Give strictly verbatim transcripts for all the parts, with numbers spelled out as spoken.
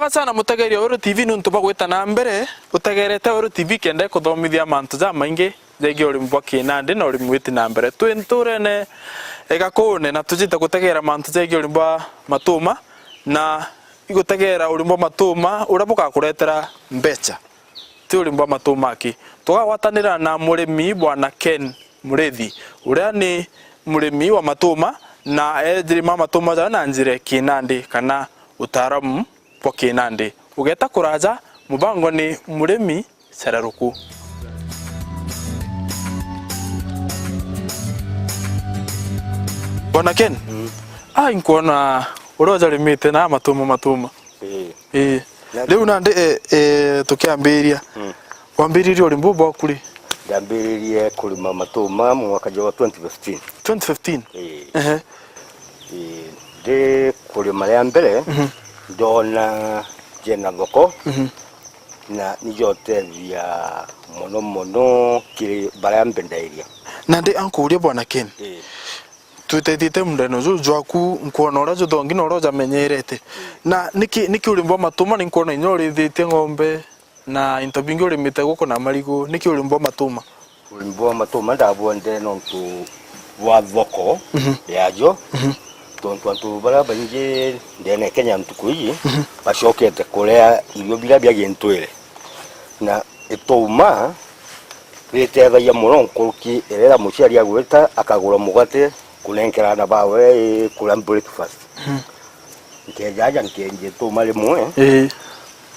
Sana mutegeria Weru T V nuntu bwa gwita na mbere utegerete Weru T V kenda ikuthomithia mantu jamaingi jegie urimi bwa kinandi na urimi witi na mbere. Twi nturene e Gakuune na tujite gutegera mantu jegie urimi bwa matuma na igutegera urimi bwa matuma uria bugakuretera mbecha. Ti urimi bwa matuma aki. Tugagwatanira na murimi Bwana Ken Murithi, uria ni murimi wa matuma na ejirima matuma jao na njira ya kinandi kana utaaramu bwa kinandi. Ugeta kuraja, mubango ni murimi cararuku. Bwana Ken, mm, ai nkwona uria ujarimite na matuma matuma. Ii. Ii. Na riu nandi, e, e, tukiambiria, mm, wambiririe urimi buu bwaku ri? Ndambiririe kurima matuma mwaka jwa twenty fifteen. Twenty fifteen? Ii. Ehe. Ii, ndi kurima ria mbere, mhm, ndona jena thoko, mhm, na nijotethia mono mono kiri baria mbendairia. Nandi ankuuria Bwana Ken, ii, twitethite mundene uju jwaku, nkwona uria juthongi na uria ujamenyerete. Na niki, niki urimi bwa matuma? Ni nkwona inya urithitie ng'ombe na into bingi urimite guku na marigu. Niki urimi bwa matuma? Urimi bwa matuma ndabwendere nontu bwa thoko, mhm, yajo. Mhm. Tontu antu baria baingi ndene Kenya ntuku iji, mhm, bacokete kuria irio biria bia gintwire. Na ituma ritethagia mono nkuruki iria muciari agwita akagura mugate kunenkera aana bawe, ii, kuria breakfast. Mhm. Nkeja aja nkenjia ituma rimwe, ii,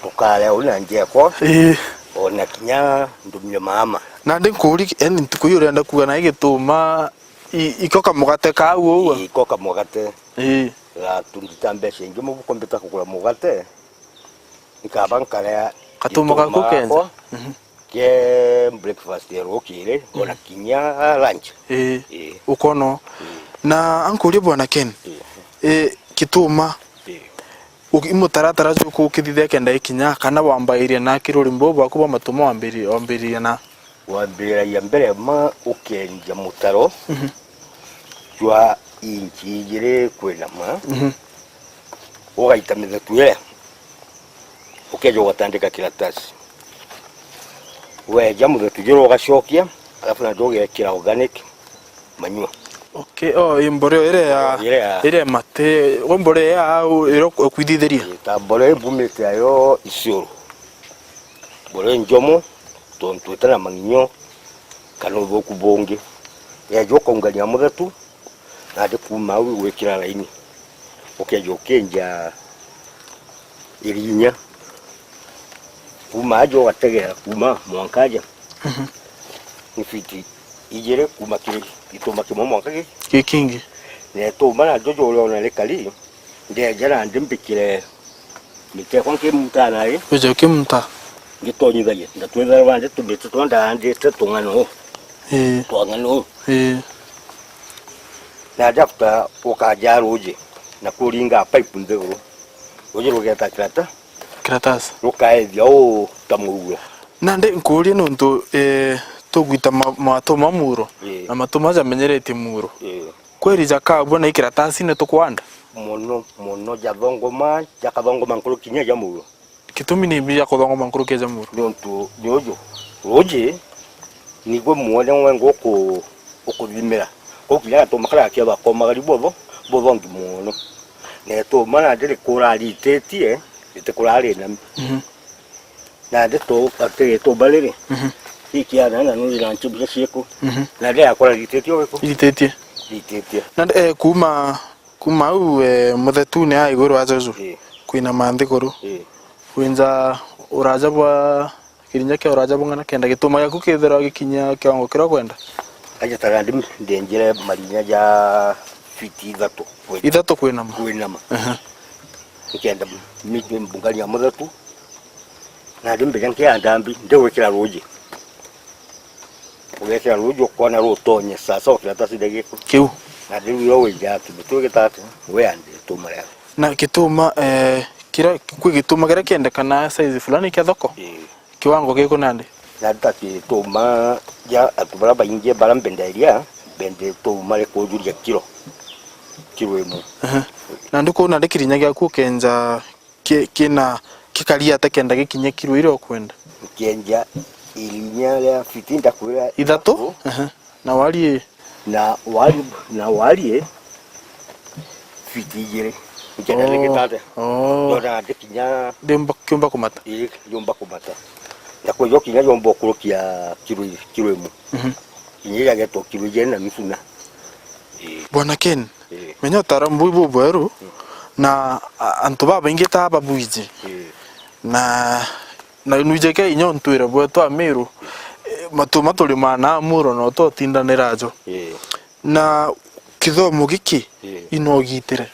tukaria uu na njekwa, ii, ona kinya ndumie mama. Nandi nkuuria, yani ntuku ii urenda kuuga nae gituma i-, iko kamugate kau uu? Ii, iko kamugate. Ii. Gatundita mbeca ingi mubuko mbita kugura mugate. Nkaba nkaria gatumo gaku gakwa, mhm, ke breakfast ya rukiri, ona, mhm, kinya lunch. Ii. Ii. Ukono. Ii. Na ankuria Bwana Ken, ii, ii, gituma, ii, uki-, mutaratara juku ukithithia kenda ikinya kana wambairia na kiri urimi buu bwaku bwa matuma wambiri-, wambiriria na? Wambiragia mbere ma ukenja mutaro, mhm, jwa inchi ijiri kwinama, mhm, ugaita mithetu iria, ukeja ugatandika kiratasi. Weja muthetu juria ugacokia, alafu nandi ugekira organic manure. Okay, oh, i mboreo iria ya, iria ya, iria ya mate, we mboreo ya au, iria ukwithithiria? Ii, ta mboreo ibumite ayo Isiolo. Mboreo injomo, tontu itana mang'inyo kana uthuku bungi. Yeja ukaungania muthetu, nandi kuuma au gwikira laini. Ukeja ukinja irinya. Kuuma aja ugategera kuuma mwanka aja. Mhm. Ni fiti ijiri kuuma kiri gituma kimwe mwanka ki-, gikingi. Na ituma na njojo uria ona rikari, ndeja nandi mbikire miti yakwa nkimuntaa nai. Wije ukimunta? Ngitonyithagia. Ndatwithira bandi tumiti twa ndaandite tung'ano. Ii. Twa ng'ano. Ii. Na after ukaja ruji na kuringa pipe nthiguru. Ruji rugeta kirata. Kiratasi. Rukaethia uu ta muura. Nandi nkuurie nontu, eh, tugwita ma-, matuma muuro, ii, na matuma jamenyeretie muuro. Ii. Kweri jakabua na i kiratasine tukwanda? Mono, mono, jathongoma, jakathongoma nkuruki kinya ja muuro. Gitumi ni mbi ja kuthongoma nkuruki ja muuro? Niuntu ni uju, ruji nigwe mwene ng'we nguku-, ukuthimira. Kwou kinya gatuma karia gakiethwa komagari butho-, buthongi mono. Na ituma nandi rikura rititie, ritikura rinami. Mhm. Nandi tu, ati ituma riri, mhm, rikiana na nuri na nchimbi ciku. Mhm. Nandi yakura rititie uriku? Rititie. Rititie. Nandi, eh, kuuma Kuuma au, eh, muthetune aa iguru aja uju, ii, kwinama nthiguru, ii, kwinja uraja bwa, kirinya kia uraja bung'ana kenda gituma giaku kithirwa gikinyia kiwango kiria ukwenda? Aja ta nandi ndenjire marinya ja fiti ithatu kwi-, ithatu kwinama? Kwinama. Aha. Nikenda mi-, mbungania muthetu, nandi mbija nkianda mbi, ndigwikira ruji. Ugekira ruji ukona rutonye sasa ukira ta cinde giku. Kiu. Na riu iro wija ati gituma gitati, we andi tuma ria. Na gituma, eh, kira, kwi gituma kiria kiendekana size fulani kia thoko? Ii. Kiwango giku nandi? Na ta gituma ja antu baria baingi baria mbenderia, bende tuma ri kujuria kiro. Kiro imwe. Aha. Nandi kuu nandi kirinya giaku ukenja ki-, kina Gikari atia kenda gikinye kiro iria ukwenda? Nkienja irinya ria fiti, ndakwira. Ithatu? Ithatu. Ehe. Na warie? Na warie, na warie fiti igiri. Nkienda. Oh. Ngitate. Oh. Ndona ndikinya. Ndiumba, kiumba kumata? Ii, yumba kumata. Ndakwija kinya yomba ukurukia kiro i-, kiro imwe. Mhm. Kinya iragetwa kiro igiri na nusu na. Ii. Bwana Ken, ii, menya utaaramu buu bubweru, mm, na a-, antu babaingi ta babwiji. Ii. Na, na nwije ke inya untwire bwetu Amiru, eh, matuma turimaa na Amuru no tutindanira ajo. Ii. Na kithomo giki, ii, inogitire?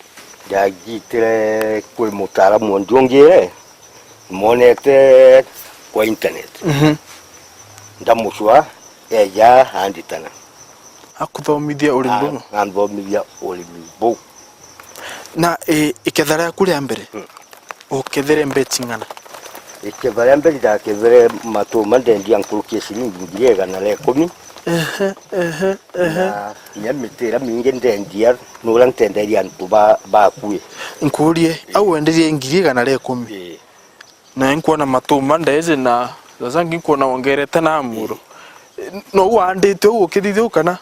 Ndagitire kwi mutaaramu undi ungi, mwonete kwa internet. Mhm. Ndamucwa, eja anditana. Akuthomithia urimi buu? A-, anthomithia urimi buu. Na, eh, iketha riaku ria mbere, mm, ukethire mbeca ing'ana? Iketha ria mbere ndakethire matuma ndendia nkuruki ya ciringi ngiri igana ria ikumi. Ehe, ehe, ehe. Na kinya miti iria mingi ndendia, nuria ntenderia antu ba, bakui. Nkurie, au wenderie ngiri igana ria ikumi? Ii. Na nkwona matuma ndeje na sasa nkwona wongerete na Amuru. Ii. No wandite uu ukithithia uu kana?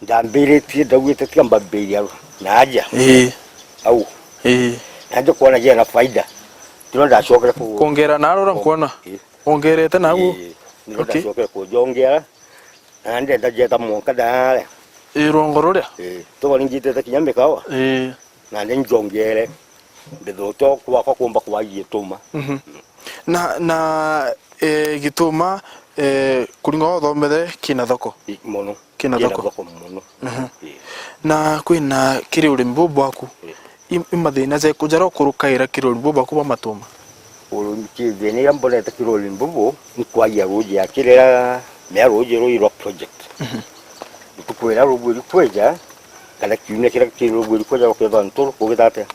Ndambiritie, ndaugite tiga mbambiria na aja. Ii. Au. Ii. Na ndikwona jena faida. Tino ndacokere ku- Kuongera na arora nkwona. Ii. Wongerete na au? Ii. Nino, okay, ndacokere kujongera. Na ndenda jeta mwanka ndare. Ii, rwongo ruria? Ii. Tugo ningitete kinya mikawa. Ii. Na ndi njongere. Mbithuto kwakwa kumba kwagie tuma. Mhm. Na, na, eh, gituma, eh, kuringa uthomere kina thoko? Ii, mono. Kina thoko. Kina thoko mono. Mhm. Ii. Na kwina kiri urimi buu bwaku, ii, i-, i mathina jeku jaria ukurukaira kiri urimi buu bwaku bwa matuma? Urimi, ki-, thina iria mbonete kiri urimi bubu, ni kwagia ruuji ya kirira, mea ruuji ruu irwa project. Mhm. Ntuku iria rubwiri kwija, kana kiumia kiria ki rubwiri kwija, ukethwa ntu kugita atia?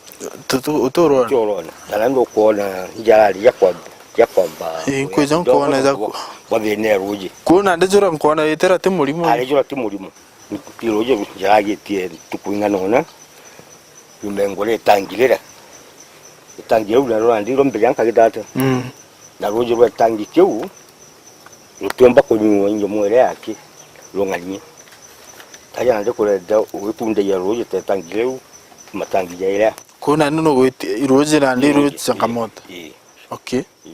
Tu-, tu-, uturona. Uturona. Kana nukwona njarari ya kwamba, ya kwamba. Ii, kwija nkwona ja bwa, bwa thina ya ruuji. Kwona ndi jura nkwona itera ti murimo. Ari jura ti murimo. Ruuji ruu njaragitie ntuku ing'ana una, nyuma ngure itangi riria. Itangi riu nario nandi iromberia nkagita atia? Mm. Na ruuji rwa itangi kiu rutiumba kunyua injo mwere yaki rung'anie. Kaja nandi kurenda ugikundagia ruuji ta itangi riu, matangi jairia. Kwou nandi nugwiti-, ruuji nandi ruuji, ruuji changamoto. Ii, ii. Okay. Ii.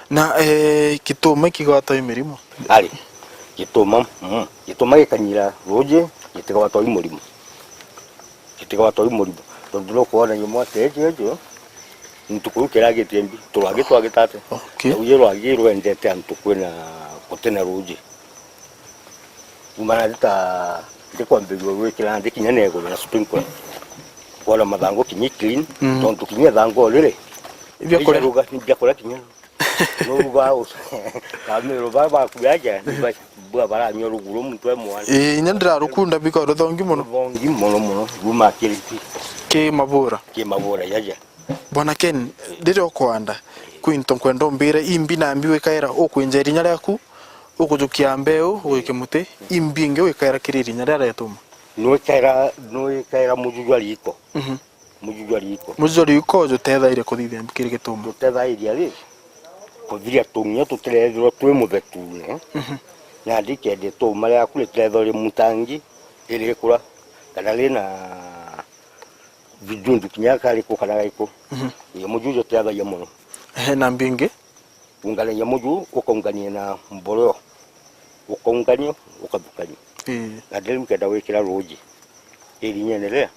Na, eh, gituma ikigwatwa i mirimo? Ari, gituma, mm, gituma gikanyira ruuji, gitigwatwa i murimo. Gitigwatwa i murimo. Tondu nukwona nyuma stage icio, ntuku iu kiragitie mbi, turwagi twagita atia? Okay. Ruuji rwagi rwendete antu kwina, gutina ruuji. Kumana ndi ta, ndikwambiriria gwikira nthi kinya na iguru na sprinkler. Kwona mathangu kinya i clean, mm, tontu kinya ithangu o riri, ibia kuria, riaruga, ni bia kuria kinya. Nuruga u-, kamero ba, baku aja, ni ba, bua baranyua ruguru muntu e mwana. Ii, inya ndirarukunda bika ruthongi mono. Ruthongi mono mono, ruma kiriti. Ki mabura. Ki mabura, yaja. Bwana Ken, riria ukwanda, kwi into nkwenda umbire, imbi na mbi wikaira ukwinja irinya riaku, ukujukia mbeu, ugike muti, imbi ingi wikaira kiri irinya riria riatuma? Nwikaira, nwikaira muju jwa riiko. Mhm. Muju jwa riiko. Muju jwa riiko jutethaire kuthithia mbi kiri gituma? Jutethairia ri, kuthiria tungia tutirethirwa twi muthetune. Mhm. Nandi kenda ituma riaku ritirethirwa ri mutangi, irikura, kana rina vijundu kinya kariku kana gaiku. Mhm. Ii, muju jutethagia mono. Ehe, na mbi ingi? Unganagia muju, ukaungania na mboreo. Ukaungania, ukathukania. Ii. Na riu kenda wikira ruuji irinyene riria,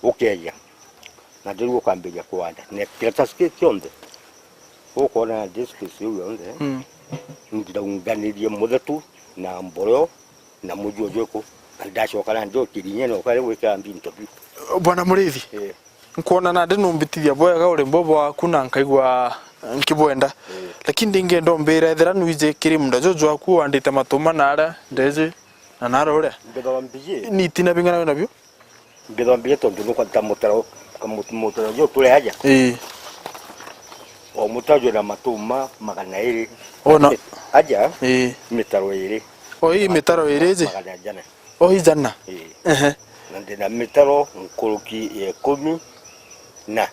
ukeja. Na riu ukambiria kuanda. Na kiratasi kiu kionthe, ukwona na space iu yonthe, mm, ndaunganirie muthetu na mboreo, na muju jwiku, na ndacoka nandi o kirinyene ukari gwikira mbinto biu. Bwana Murithi, ii, nkwona nandi numbitithia bwega urimi bwaku na nkaigua nkibwenda. Ii. Lakini ndingenda umbira ethira nwiji kiri munda juju jwaku wandite matuma na aria ndeji na naria uria. Mbithombi ii. Ni itina bing'ana wi nabio? Mbithombi ii tondu nukwa ta mutaro, ka mut-, mutaro ju turi aja. Ii. O mutaro jwina matuma magana iri. Ona. Aja, ii, mitaro iri. O ii mitaro iri iji? Magana jana. O ijana? Ii. Ehe. Na ndina mitaro nkuruki ya ikumi na.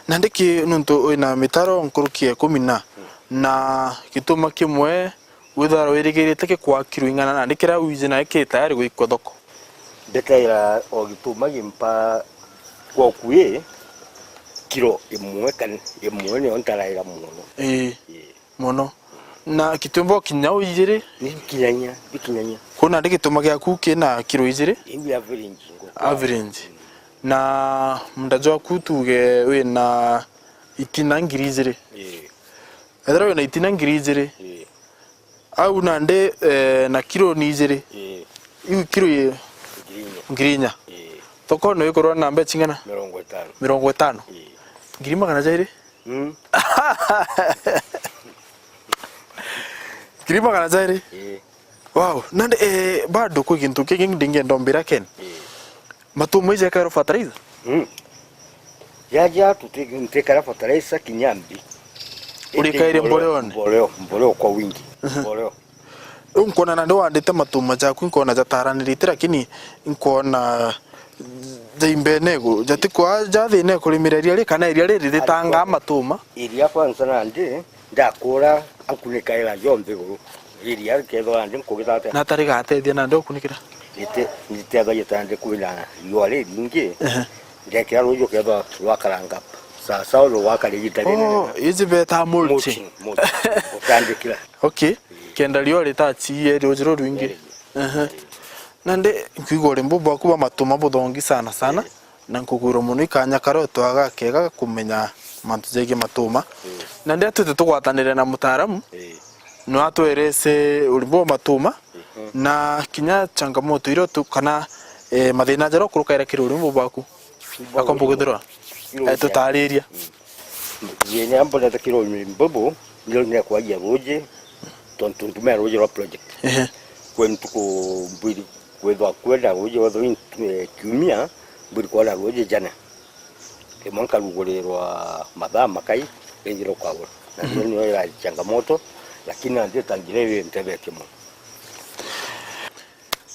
Nandi ki nuntu wina mitaro nkuruki ya ikumi na, na gituma kimwe withagirwa wirigirite gikwaa kiro ing'ana, nandi kiria wiji nae ki tayari gwikwa thoko? Ndikaira o gituma gimpa kwa ukui kiro imwe kana imwe niyo ntaraira mono. Ii. Ii. Mono. Na gituma kinya ijiri? Ni bikinyanya, bikinyanya. Kwou nandi gituma giaku kina kiro ijiri? Iu average ngo. Average. Na munda jwaku tuge wina itina ngiri ijiri. Ii. Ethira wina itina ngiri ijiri, ii, au nandi, eh, na kiro ni ijiri. Ii. Iu kiro i ngiri inya. Ngiri inya. Ii. Thokone ikurwa na mbeca ing'ana? Mirongo itano. Mirongo itano? Ii. Ngiri magana jairi? Mm. Ngiri magana jairi? Ii. Wow, nandi, eh, bado kwi gintu kingi ndingenda umbira, Ken. Ii. Matuma iji jekairwa fertilizer? Mm. Jaja tuti-, ntikara fertilizer kinya mbi. Urikaire mboleone? Mboleo, mboleo kwa wingi. Mhm. Mboleo. Riu nkwona nandi wandite matuma jaku, nkwona jataranirite, lakini nkwona jaimbene igu, jatikwaa jathina ikurimira iria ri, kana iria riri ritangaa matuma? Iria kwanza nandi ndakura nkunikaira jonthe iguru. Iria rikethwa nandi nkugita atia? Na ta rigatethia nandi ukunikira? Rite-, ritethagia ta nandi kwina riua riringi, ehe, ndekira ruuji ukethwa rwakaranga sawa sawa, rwakara igita rinene. Oh, iji betaa mulching. Mulching, mulching. Utandikira. Okay. Kenda riua ritachiie ruuji rurwingi. Ehe. Nandi nkwigua urimi bwaku bwa matuma buthongi sana sana, na nkugwirwa mono ikanya karia utwaga kega kumenya mantu jegie matuma. Nandi atwite tugwatanire na mutaaramu, no atwerese urimi bwa matuma, na kinya changamoto iria tu-, kana, eh, mathina jaria ukurukaira kiri urimi bwaku. Akomba kwithirwa, eh, tutariria. Thina mbonete kiro ni mbubu, ndio ni kwagia ruuji, tontu ntumira ruuji rwa project. Ehe. Kwi ntuku mbwiri kwithwa kwenda ruuji, wethwa i ntu-, eh, kiumia, mbwiri kwona ruuji jana. Rimwe nkarugurirwa mathaa makai, ringi rukagura. Na ndio niyo ira changamoto, lakini nandi ta njira iri ntethetie mono.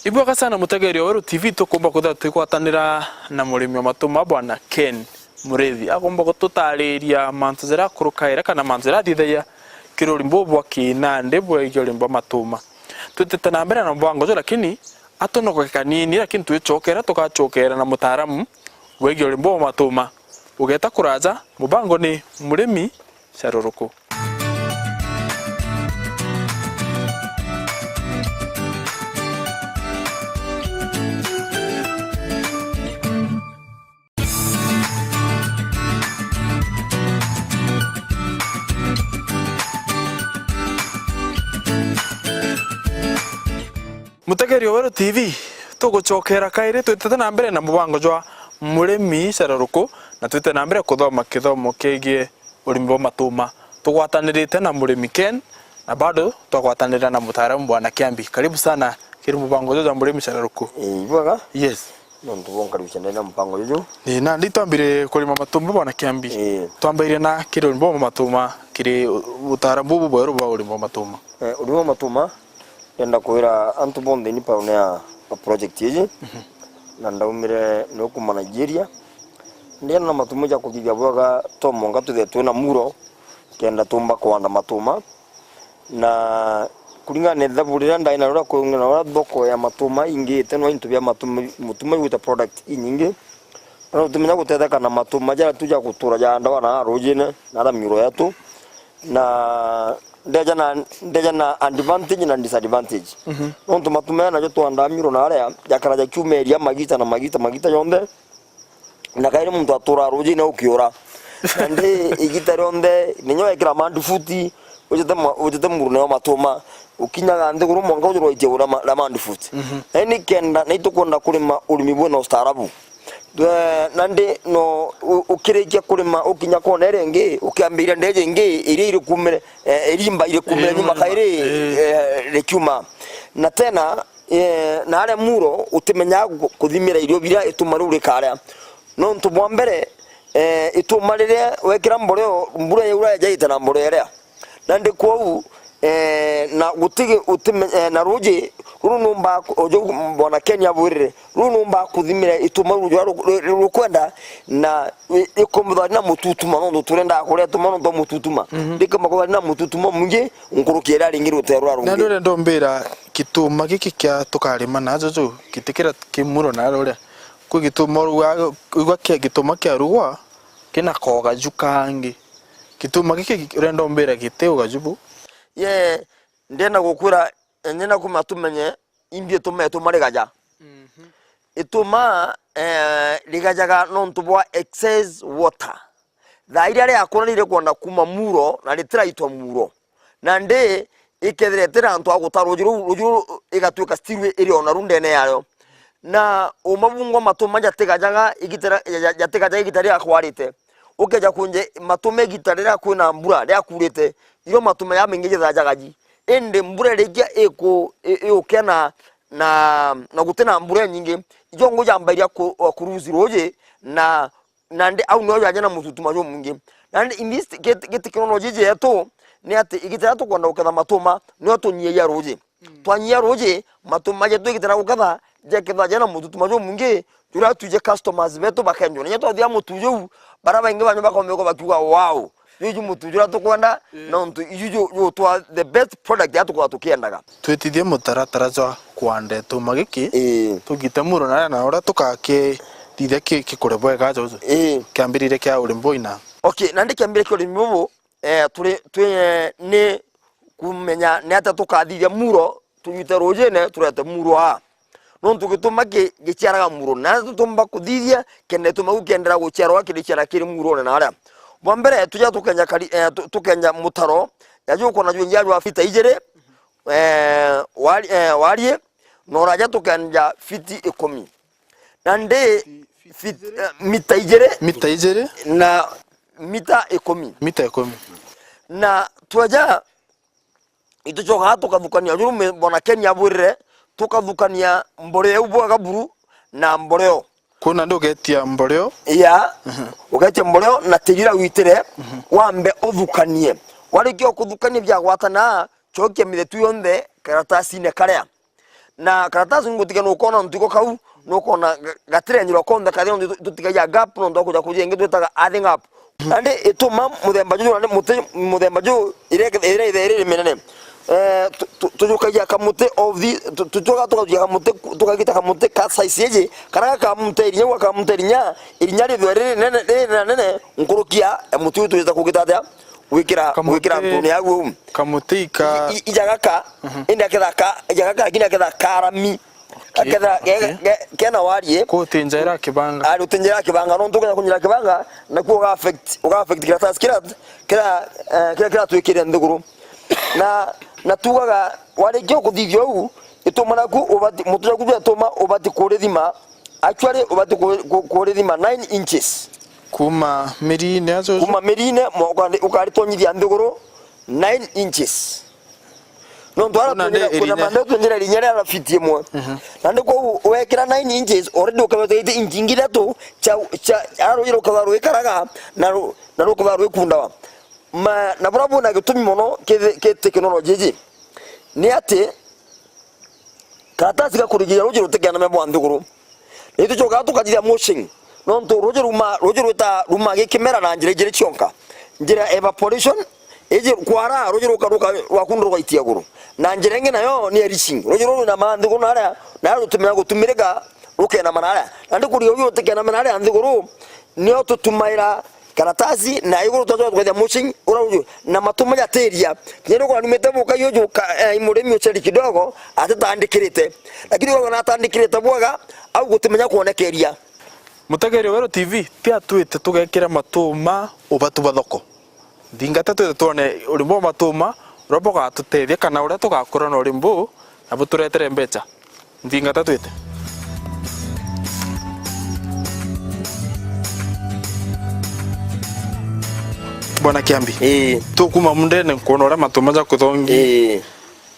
Ibwega sana mutegeri wa Weru T V, tukumba kwithirwa twigwatanira na murimi wa matuma, Bwana Ken Murithi. Akumba gututariria mantu jaria akurukaira kana mantu jaria athithagia kiri urimi buu bwa kinandi bwegie urimi bwa matuma. Twitite na mbere na mubango juu, lakini atunogoke kanini, lakini twicokera, tugacokera na mutaaramu wegie urimi buu bwa matuma. Ugeta kuraja, mubango ni Murimi Caruruku. Mutegeri wa Weru T V, tugucokera kairi, twitite na mbere na mubango jwa Murimi Caruruku, na twite na mbere kuthoma kithomo kigie urimi bwa matuma. Tugwatanirite na murimi Ken, na bado twagwatanira na mutaaramu Bwana Kiambi. Karibu sana kiri mubango juju jwa Murimi Caruruku. Ii, ibwega? Yes. Nontu bwa nkaribisha ndene na mubango juju. Ii, nandi twambire kurima matuma, Bwana Kiambi. Ii. Twambairie na kiri urimi bwa matuma, kiri utaaramu bubu bweru bwa urimi bwa matuma. Eh, urimi bwa matuma, ndenda kwira antu bonthe ni paune ya, ya project iji, mhm, na ndaumire ni kuma Nigeria. Ndienda na matuma ja kuthithia bwega, to mwanka twithirwe twina muro, kenda tumba kuanda matuma. Na kuringana na ithabu riria ndai nario ria kuringana na uria thoko ya matuma ingite, no into bia matuma, mutuma igwita product inyingi. No tumenya gutetheka na matuma jaria tu ja gutura jaandawa na ruujine, na aria miuro yetu. Na ndeja na, ndeja na advantage na disadvantage. Mhm. Nontu matuma jana najo twandaa miuro na aria, jakara jakiumeria magita na magita, magita jonthe. Na kairi muntu aturaa ruujine ukiura. Nandi igita rionthe, ninya wekira mandi futi, ujite ma-, ujite muru nayo matuma, ukinyaga nthiguru mwanka ujurwa itia ura ma-, ra mandi futi. Mhm. Na ni kenda, na itukwenda kurima urimi bwina ustaarabu. Twe-, nandi no u-, ukirikia kurima, ukinya kona iria ingi, ukiambiria ndeja ingi, iria irikumire, eh, irimba irikumire nyuma kairi, eh, rikiuma. Na tena, eh, na aria muro utimenyaga ku-, kuthimira irio biria ituma riu rikaria. Nontu bwa mbere, eh, ituma riria wekira mboreo, mbura yaura yajaite na mboreo iria. Nandi kwou, Eh, na gutigi utime-, eh, na ruji ruru numba ku-, uju bwana Ken abwirire, ruru numba kuthimira ituma ruju rwa ru-, ru-, rukwenda, na i-, ikumbuthwa na mututuma, nontu turenda kuria ituma nontu mututuma. Mhm. Rikumbuthwa na mututuma mwingi nkuruki iria ringi rutere rwa rungi. Na ndure ndombira gituma giki kia tukarima na juju, giti kiria ki muro na ruria. Kwi gituma urugwa, urugwa kia gituma kia rugwa, kina kogaju kangi. Gituma giki urenda umbira giti ugaju bu? Ye, ndenda gukwira, nyina kuma tumenye imbi ituma ituma rigaja. Mhm. Ituma, eh, rigajaga nontu bwa excess water. Thaa iria riakura rikwenda kuma muro na ritiraitwa muro. Nandi ikethira itira antu a guta ruji ruu, ruji ruu igatuika still iri o naru ndene yayo. Na umabungwa matuma jatigajaga igita ria-, ja-, ja-, jatigajaga igita riria kwarite. Ukeja kunje matuma igita riria kwina mbura, riria kurite, irio matuma jamaingi jithajaga ji. Indi mbura irikia iku-, i-, iukia na, na, na gutina mbura inyingi, ijo ngu jambairia ku-, kurusi ruji, na nandi au nio jaja na mututuma jumwingi. Nandi in this git-, git-, technology jetu, ni ati igita riria tukwenda guketha matuma, nio tunyiagia ruji. Mm. Twanyia ruji, matuma jetu igita ria guketha, jekethwa jena mututuma jumwingi, juria twije customers betu bakenjwa. Na inya twathia mutu juu, baria baingi banyu bakomba bakiuga, "Wow, juju mutu juria tukwenda, ii, nontu iju ju-, jutwa the best product iria tukoragwa tukiendaga." Twitithie mutaratara jwa kwanda ituma giki, ii, tugite muro na, na uria tukakithithia ki-, gikure bwega juju. Ii. Kiambiriria kia urimi buu ina. Okay, nandi kiambiriria kia urimi bubu, eh, turi, twi, eh, ni kumenya ni atia tukathithia muro, tujute rujine, turete muro aa. Nontu gituma ki-, giciaraga muro, na tutumba kuthithia, kenda gituma kiu kienderea guciarwa kiriciara kiri murone na aria. Bwa mbere, tuja tukenja kari-, eh, tu-, tukenja mutaro, ya jukwona jwenjia jwa fita ijiri, eh, wari-, eh, warie, na uraja tukenja fiti ikumi. Nandi fit-, eh, mita ijiri. Mita ijiri. Na mita ikumi. Mita ikumi. Na tweja, itucokaga tukathukania, juru mi-, bwana Ken abwirire, tukathukania mboreo iu bwega buru na mboreo. Kuu nandi ugetia mboreo? Ya, mhm, ugetia mboreo na tiri uria witire, mhm, wambe uthukanie. Warikia kuthukania biagwatana, cokia mithetu yonthe karatasine karia. Na karatasi ngutiga nukona ntugo kau, nukona ga-, gatirenyirwa konthe kathira nontu tu-, tutigagia gap nontu wa kuja kuja ingi twitaga earthing up. Nandi ituma muthemba juju, nandi muti muthemba juju, iria, iria ithe iri minene. Eh, tu-, tu-, tujukagia kamuti of the, tu-, tu-, tuga tukajukia kamuti, tukagita kamuti ka size iji, karia gakamuta irinya, gakamuta irinya, irinya rithwe riri nene, riri na nene, nkurukia, eh, muti uyu twita kugita atia? Gwikira, gwikira ntune yau uu. Kamuti ka i-, i-, ija gaka, mhm, indi akethira ka, ija gaka, lakini akethira karami. Okay, akethira ge-, okay, ge-, kena warie. Kutinjira kibanga. Ari utinjira kibanga, nontu ukethira kunjira kibanga, nakuo uga affect, uga affect kiratasi kira, kira, eh, kira, kira twikire nthiguru. Na, na tugaga, warikia kuthithia uu, ituma naku ubati, mutu jaku jwetuma ubati kurithima, actually, ubati ku-, ku-, kurithima nine inches. Kuma miriine acu? Kuma miriine, mwa-, ukari-, ukaritonyithia nthiguru nine inches. Nontu ara kwina mande utunjira rinya ria fiti imwe. Mhm. Nandi kwou wekira nine inches, already ukethwa utigite inch ingi ithatu cia, cia, ara ruuji rukethwa rwikaraga, na ru-, na rukethwa rwikundawa. Ma, na buria bwina gitumi mono ki, ki technology iji, ni ati karatasi gakurigiria ruuji rutikename bwa nthiguru. Na itucokaga tukathithia mulching. Nontu ruuji ruma, ruuji rwita, ruma gikimera na njira ijiri cionka. Njira ya evaporation, iji kwara, ruuji ruka, ruka, rwakundu rugaitia iguru. Na njira ingi nayo ni ya leaching. Ruuji ruru rwinamaa nthiguru naria, naria rutumira gutumirika, rukenama naria. Nandi kurigia ruuji rutikename naria nthiguru, nio tutumaira karatasi, na iguru twacoka tukathia mulching, ura uju, na matuma jatiria. Kinya riu kwanumite buka yuju ka, eh, murimi uceri kidogo, atitandikirite. Lakini ugaona atandikirite bwega, au gutimenya kwonekeria. Mutegeri wa Weru T V, ti atwite tugekira matuma ubatu bwa thoko. Nthingata twite twone urimo wa matuma, uria bugatutethia kana uria tugakura na urimo buu, na buturetere mbeca. Nthingata twite. Bwana Kiambi. Ii. Tukuma mundene nkwona uria matuma jakuthongi. Ii.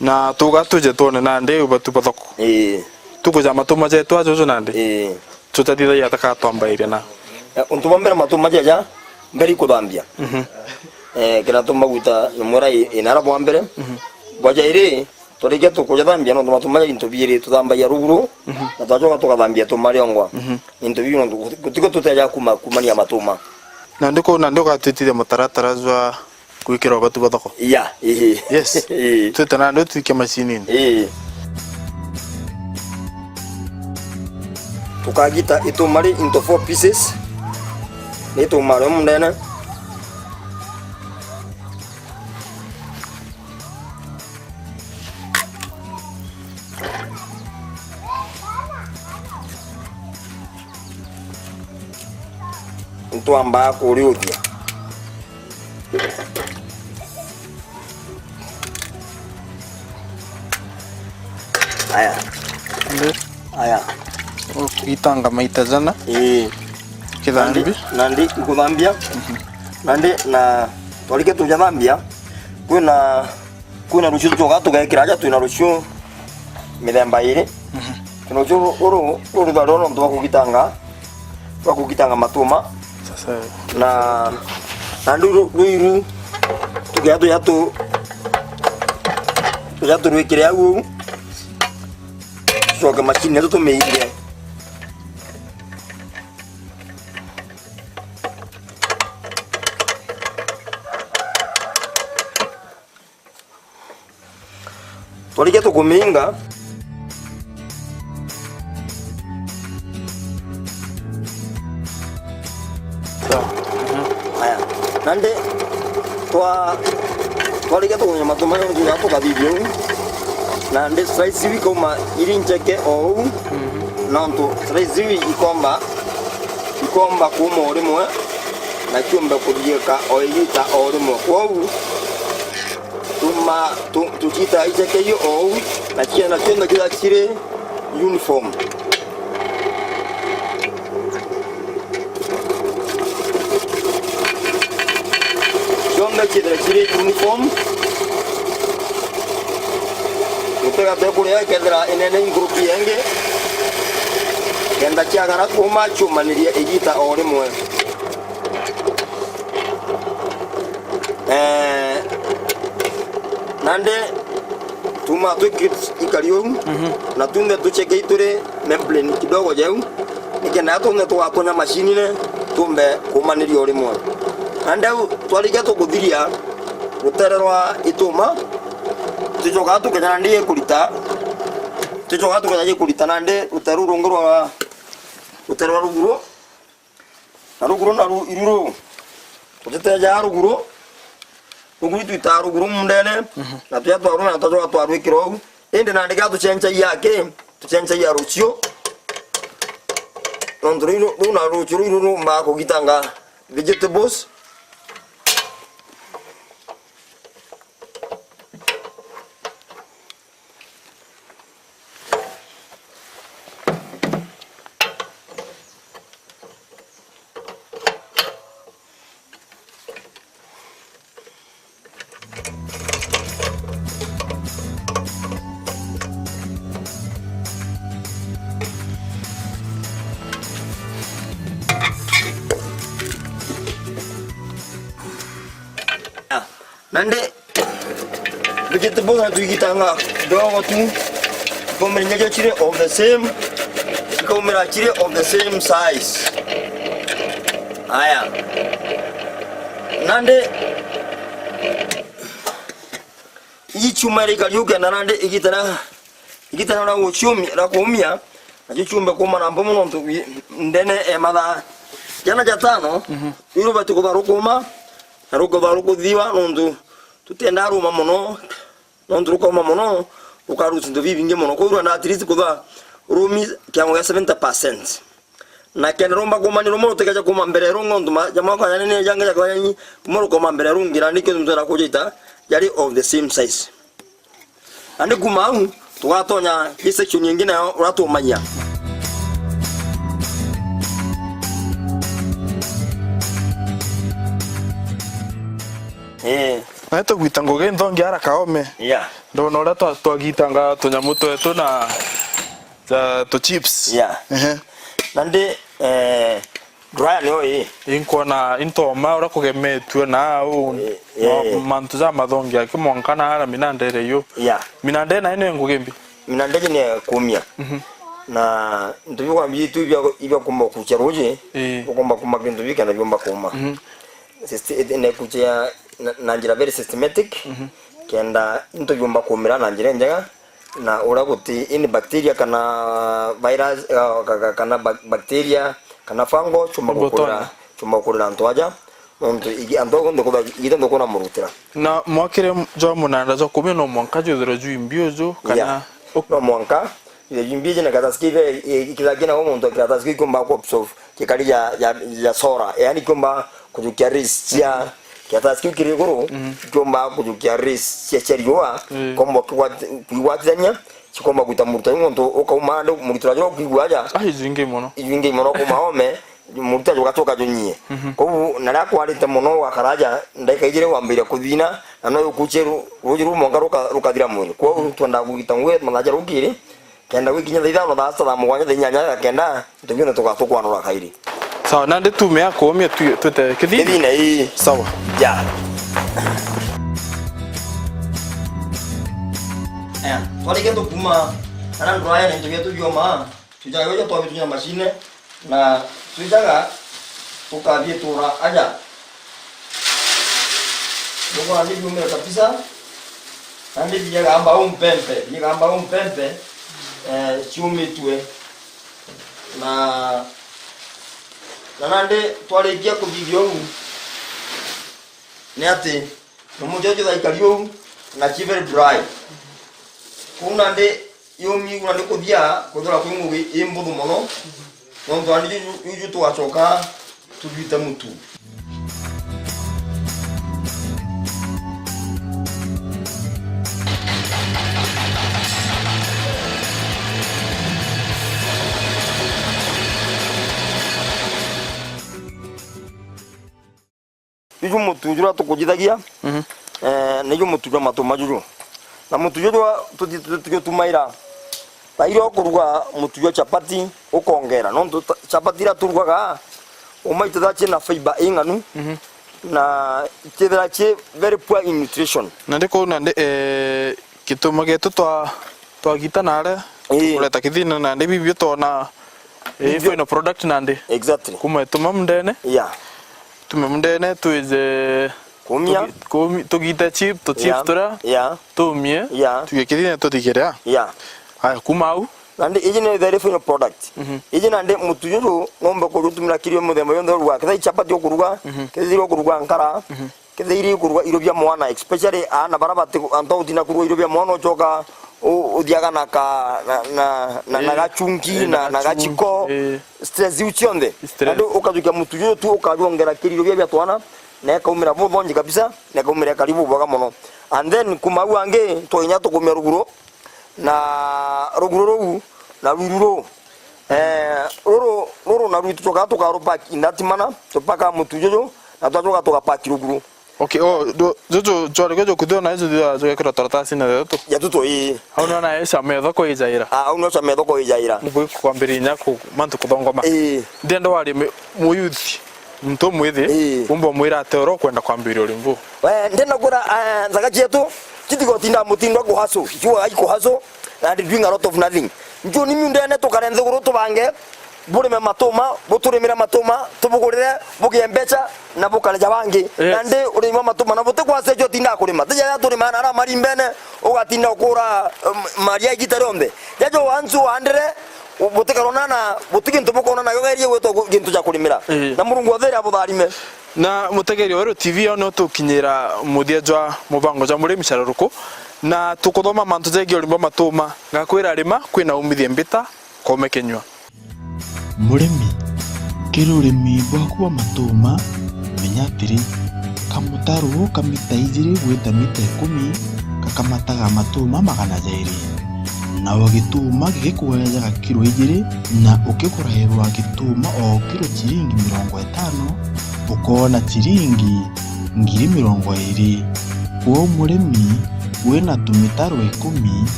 Na tuga tuje twone nandi ubatu bwa thoko. Ii. Tukuja matuma jetu ajuju nandi. Ii. Tutathithagia ata ka twambairia na? Eh, untu bwa mbere matuma jaja, mbere ikuthambia. Mhm. Eh, kira tu maguta ni mwera i-, inara bwa mbere. Mhm. Bwa jairi, twarikia tukujathambia, nontu matuma ja into biiri, tuthambagia ruguru, mhm, na twacoka tukathambia tumariongo. Mhm. Into biu nontu guti-, gutiko tuteja kuma, kumania matuma. Na ndiku, na ndi ugatwitithia mutaratara jwa gwikira ubatu bwa thoko? Ya, ii. Yes. Ii. Twite na andu twike macinini. Ii. Tukagita ituma ri into four pieces. Ni ituma ri munene. Ntwambaa kuriuthia. Aya. Ndi. Aya. Ukitanga maita jana. Ii. Kithambi. Nandi, nandi ikuthambia. Mhm. Nandi na twarike tujathambia, kwina Kwina rucio tucoka tugekira aja twina rucio mithemba iri. Mhm. Twina rucio ruru, ruru rutharwa nontu bwa kugitanga, bwa kugitanga matuma. Sasa. Na, na ndu ru-, ruiru, tukia tuja tu, tuja turwikire au uu. Tucoke macini yetu tumiinge. Twarikia tukuminga. Sawa. Mhm. Aya. Nandi twa-, twarikia tukunya matu mayo nginya tukathithia uu. Nandi slice iu ikauma iri ncheke o uu. Mhm. Nontu slice iu ikomba, ikomba kuuma o rimwe, na ciumbe kuthiika o igita o rimwe. Kwou, Tuma, tu, tuciita iceke iyo o uu, na ciana cionthe cithira ciri uniform. Cionthe ciithire ciri uniform. Gutigate kuria ikethira inene i nguruki yengi. Kenda ciagara kuuma, ciumanirie igita o rimwe. Eh, nandi tuma twi crisp ikari uu, mhm, na tunthe tuchekei turi membrane kidogo jau, nikenda tunthe tugatonya macinine, tumbe kumaniria o rimwe. Nandi au twarikia tukuthiria rutere rwa ituma, tucokaa tukenya nandi ikurita, tucokaa tukenya ikurita nandi rutere ruu rungi rwa, rutere rwa ruguru, Na ruguru naru iru ruu. Tutitejaa ruguru. Ruguru itwitaa ruguru mundene, mhm, na tuja twaruma na twacoka twarwikira uu. Indi nandi ga tucenjagia aki, tucenjagia rucio. Nontu ruu, ruu na rucio ruu iru ruumbaa kugitanga vegetables. Nandi vegetables na tuigitanga kidogo tu, ikaumira inya cio ciri of the same, ikaumira ciri of the same size. Aya. Nandi iji ciuma iri ikariuke na nandi igita na Igita na guciumia, na kuumia, nacio ciumbe kuuma na mbumu nontu wi-, ndene e mathaa jana jatano, mhm, iu rubati kuthaa rukuuma, na rukuthaa rukuthiwa nontu tutiendaa ruuma mono, nontu rukauma mono, rukaruta into bibingi mono. Kwou rwenda at least kuthaa rumi kiango gia seventy percent. Na kenda rumba kuuma ni rumwe rutikeja kuuma mbere ya rungi, nontu ma-, ja mwaka jani ni jangi ja kwaya nyi, rumwe rukuuma mbere ya rungi, na nikio ntwenda kujaita jari of the same size. Na ni kuuma au, tugatonya ki section ingi nayo uria tuumanyia. Eh. Na tugwita ngugi nthongi ara kaome. Yeah. Ndona uria twa-, twagitanga tunyamu twetu na ja, tu chips. Yeah. Ehe. Nandi, eh, Nduraya niyo ii. Inkwona intoma uria kugemetue na au. Eh, eh. Mantu ja mathongi aki mwanka na ara minandere yu. Yeah. Minandere nayo ni ngugi mbi. Minandere ni kumia. Mhm. Na ntu biu kwambia itu ibia, ibia kumba kucha ruji, eh, ukumba kuma kintu bi kana biumba kuma. Mhm. Sist-, ne kucha na, na njira very systematic, mhm, kenda into biumba kumira na njira njega, na uria guti ini bacteria kana virus, eh, ka-, ka-, kana bak-, bacteria kana fungo chuma gukurira, chuma gukurira antu aja, nontu igi-, antu au onthe kutha-, igita nthukuna murutira. Na mwakire jwa munanda jwa kumia no mwanka jwithirwe jwi mbi uju, kana? Yeah. No mwanka, jwi mbi jina karatasi kibe, i-, ikithakia na muntu karatasi kiu kiumba ku absorb, kikari ja, ja, ja sora, yani kiumba kujukia rays cia, mhm, karatasi kiu kiri iguru, mhm, kiumba kujukia rays cia, cia riua, mm, komba kwigwat-, kwigwatithania, cikomba gwita murutira, nontu ukauma ndu murutira jwa kwigua aja. Ah, ijwingi mono. Ijwingi mono kuma ome, murutira jugacoka junyie. Mhm. Koguo, na riria kwarite mono ugakara aja, ndagika ijiri wambiria kuthina, na no ukuchie ru-, ruji ru mwanka ruka-, rukathira mwiri. Koguo, twenda kugita ngui mathaja rukiri, kenda gwikinya thaa ithano, thaa sita, thaa mugwanja, thaa inyanya, thaa kenda, into bionthe tugatukwanura kairi. Sawa, nandi tume ya kuumia tu-, twite kithini? Kithini, ii. Sawa. Ja. Eh, twarikia tukuma, kana nduraya na into bietu bioma, tujaga uja twabitunya machine, na tujaga tukabietura aja. Ndukona ni biumire kabisa. Nandi biagamba umpempe, biagamba umpempe, eh, ciumitue. Na, na nandi twarikia kuthithia uu, ni ati nyumu cio jithaikari uu, na ci very dry. Kuu nandi yumi uu nandi kuthia, kwithirwa kwi ngugi i mbuthu mono, nontu nandi ju, ju, ju tugacoka tuthite mutu. Juju mutu juria tukujithagia, mhm, eh, niju mutu jwa matuma juju. Na mutu juju tuti-, tuti-, tutigitumaira. Thairi ukuruga mutu jwa chapati, ukongera. Nontu ta-, chapati iria turugaga, uma itithira ciina fiber ing'anu, mhm, na itithira ci very poor in nutrition. Nandi kuu nandi, eh, gituma gietu twa, twagita nare, ii, kureta kithini nandi bibio twona, eh, bibio, final product nandi. Exactly. Kuma ituma mundene. Yeah. Tume mundene twije kumia, tugi-, kumi-, tugite chip, tu chip, yeah, turia, yeah, tumie, yeah, tuge kithine tutikiria. Yeah. Aya, kuma au. Nandi iji ni the final product. Mhm. Iji nandi mutu juju nombe kujutumira kirio muthemba yonthe uruga. Kethira i chapati ukuruga, mhm, kethira ukuruga nkara, mhm, kethira ikuruga irio bia mwana, especially aana bara bati, antu utina kuruga irio bia mwana ucoka u-, uthiaga na ka, na, na, na, na, eh, gachungi, eh, na, na, na gachiko, eh, stress iu cionthe. Stress. Nandi ukajukia mutu juju tu ukajwongera kiriro bia, bia twana, na ikaumira buthonji kabisa, na ikaumira ikari bubwega mono. And then kuma au angi, twinya tukumia ruguro, na ruguro ruu, na rwiru ruu. Eh, ruru, ruru na rwitu tuka, tukarupack in that manner, tupaka mutu juju, na twacoka tukapack ruguro. Okay, oh, ndo, juju, jwarigwe jukuthio na juju jugekirwa taratasini ya tutu. Ya tutu, ii. Au nona esha metho kuijaira. Ah, au nona esha metho kuijaira. Ngwi kwambirinya ku, mantu kuthongoma. Ii. Ndienda wari mi-, muyuthi, muntu mwithi, ii, umba mwira ate oro kwenda kwambiria urimi buu. We, ndienda kwira, eh, nzaga cietu, citigotinda mutindo kuhaso, ciuga ai kuhaso, and doing a lot of nothing. Nju ni miundene tukare nthiguru tubange, burime matuma, buturimire matuma, tubugurire, bugie mbecha, na bukare ja bangi. Yes. Nandi urimi wa matuma, na butikwacenjia utindaga kurima. Tija ya turima na ara marimbene, ugatinda ukura, um, maria igita rionthe. Jajo once uhandire, u-, butikarona na, buti gintu bukona na yogerie gwitwa gu-, gintu ja kurimira. Ii. Na Murungu othe ria butharime. Na mutegeri wa Weru T V, ao no tukinyira muthia jwa mubango jwa murimi caruruku, na tukuthoma mantu jegie urimi bwa matuma. Ngakwira rima, kwina umithia mbita, kome kinyua. Murimi, kiri urimi bwaku bwa matuma, menya atiri, kamutaru ka mita ijiri gwita mita ikumi gakamataga matuma magana jairi. Nao gituma gigikuejaga kiro ijiri, na ukigurairwa gituma o kiro ciringi mirongo itano, ukoona ciringi ngiri mirongo iiri. Kwou murimi wina tumitaru ikumi,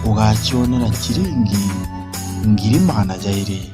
ugacionera ciringi ngiri magana jairi.